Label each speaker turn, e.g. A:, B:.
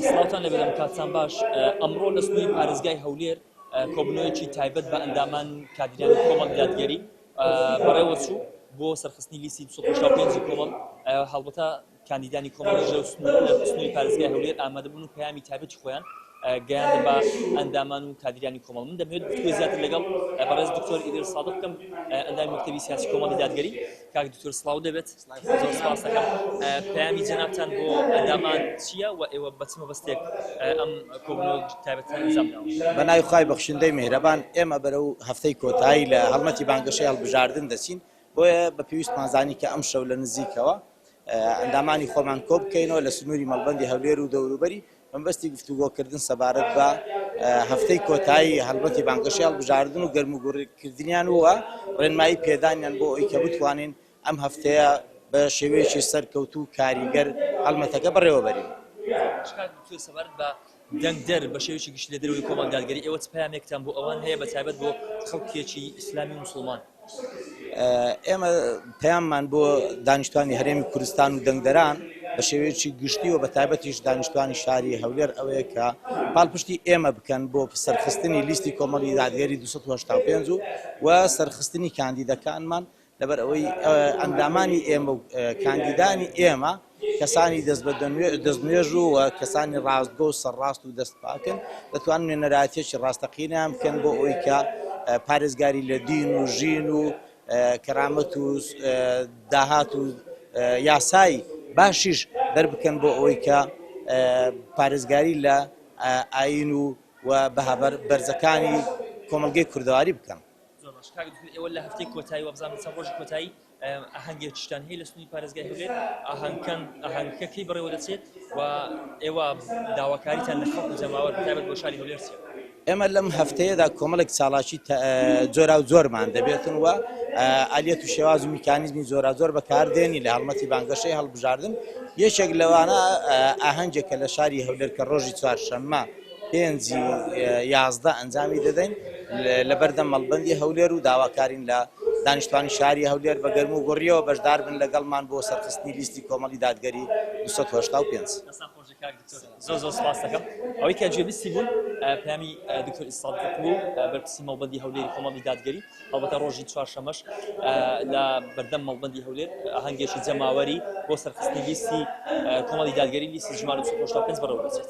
A: سڵاوتان لێبێت ئەم کاتتان باش ئەمڕۆ لە سنووری پارێزگای هەولێر کۆبوونەوەیەکی تایبەت بە ئەندامان و کادیرانی کۆمەڵ دادگەری بەڕێوەچوو بۆ سەرخستنی لیستی 285 کۆمەڵ هەڵبەتە کاندیدانی کۆمەڵی ژێر لە سنووری پارێزگای هەولێر ئامادەبوون و پەیامی تایبەتی خۆیان گەیاندە بە ئەندامان و کادیرانی کۆمەڵ. من دەمەوێت گفتوگۆی زیاتر لەگەڵ بەڕێز دکتۆر ئیدریس سادق بکەم، ئەندامی مەکتەبی سیاسی کۆمەڵی دادگەری. کاک دکتۆر سڵاو دەبێت، زۆر سپاس دەکەم. پەیامی جەنابتان بۆ ئەندامان چییە و ئێوە بە چ مەبەستێک ئەم کۆبوونەوە تایبەتتان ئەنجام داوە؟
B: بە ناوی خوای بەخشندەی میهرەبان، ئێمە بەرەو هەفتەی کۆتایی لە هەڵمەتی بانگەشەی هەڵبژاردن دەچین، بۆیە بە پێویستمان زانی کە ئەمشەو لە نزیکەوە ئەندامانی خۆمان کۆبکەینەوە لە سنووری مەڵبەندی هەولێر و دەوروبەری بەمەبەستی گفتوگۆکردن سەبارەت بە هەفتەی کۆتایی هەڵمەتی بانگەشەی هەڵبژاردن و گەرموگوڕکردنیان و ڕێنمایی پێدانیان بۆ ئەوەی کە بتوانین ئەم هەفتەیە بە شێوەیەکی سەرکەوتوو و کاریگەر هەڵمەتەکە بەڕێوەبەرین.
A: کاک دکتۆر سەبارەت بە دەنگدەر بە شێوەیەکی گشتی لە دەرەوەی کۆمەڵی دادگەری ئێوە چ پەیامێکتان بۆ ئەوان هەیە بە تایبەت بۆ خەڵکێکی ئیسلامی و موسڵمان؟
B: ئێمە پەیاممان بۆ دانیشتوانی هەرێمی کوردستان و دەنگدەران بە شێوەیەکی گشتی و بە تایبەتیش دانیشتوانی شاری هەولێر ئەوەیە کە پاڵپشتی ئێمە بکەن بۆ سەرخستنی لیستی کۆمەڵی دادگەری 285 و و سەرخستنی کاندیدەکانمان لەبەر ئەوەی ئەندامانی ئێمە و کاندیدانی ئێمە کەسانی دەست بە دەستنوێژ و کەسانی ڕاستگۆ و سەرڕاست و دەست پاکن دەتوانن نوێنەرایەتیەکی ڕاستەقینەیان بکەن بۆ ئەوەی کە پارێزگاری لە دین و ژین و کەرامەت و داهات و یاسای باشیش دەربکەن بۆ ئەوەی کە پارێزگاری لە ئاین و و بەها بەرزەکانی کۆمەڵگەی کوردەواری بکەن.
A: زۆر باش کاک دکتۆر ئێوە لە هەفتەی کۆتایی وابزانم چەند ڕۆژی کۆتایی ئاهەنگێکیشتان هەیە لە سنووری پارێزگای هەولێر ئاهەنگکەن ئاهەنگەکە کەی بەڕێوە دەچێت و ئێوە داواکاریتان لە خەڵک و جەماوەر بەتایبەت بۆ شاری هەولێر چییە؟
B: ئێمە لەم هەفتەیەدا کۆمەڵێک چالاکی جۆرا و جۆرمان دەبێتن و ئالیەت و شێواز و میکانیزمی جۆرا جۆر بەکاردێنی لە هەڵمەتی بانگەشەی هەڵبژاردن یەکێک لەوانە ئاهەنگێکە لە شاری هەولێر کە ڕۆژی چوارشەممە پێنجی 11 ئەنجامی دەدەین لەبەردەم مەڵبەندی هەولێر و داواکارین لە دانیشتوانی شاری هەولێر بە گەرم و گوڕیەوە بەشدار بن لەگەڵمان بۆ سەرخستنی لیستی کۆمەڵی دادگەری 285.
A: زۆر زۆر سپاس دەکەم ئەوەی کە گوێبیستی بوون پەیامی دکتۆر ئیسادق بوو بەرپرسی مەڵبەندی هەولێری کۆمەڵی دادگەری هەڵبەتە ڕۆژی چوارشەمەش لە بەردەم مەڵبەندی هەولێر ئاهەنگێکی جەماوەری بۆ سەرخستنی لیستی کۆمەڵی دادگەری لیستی ژمارە 285 بەڕێوە دەچێت.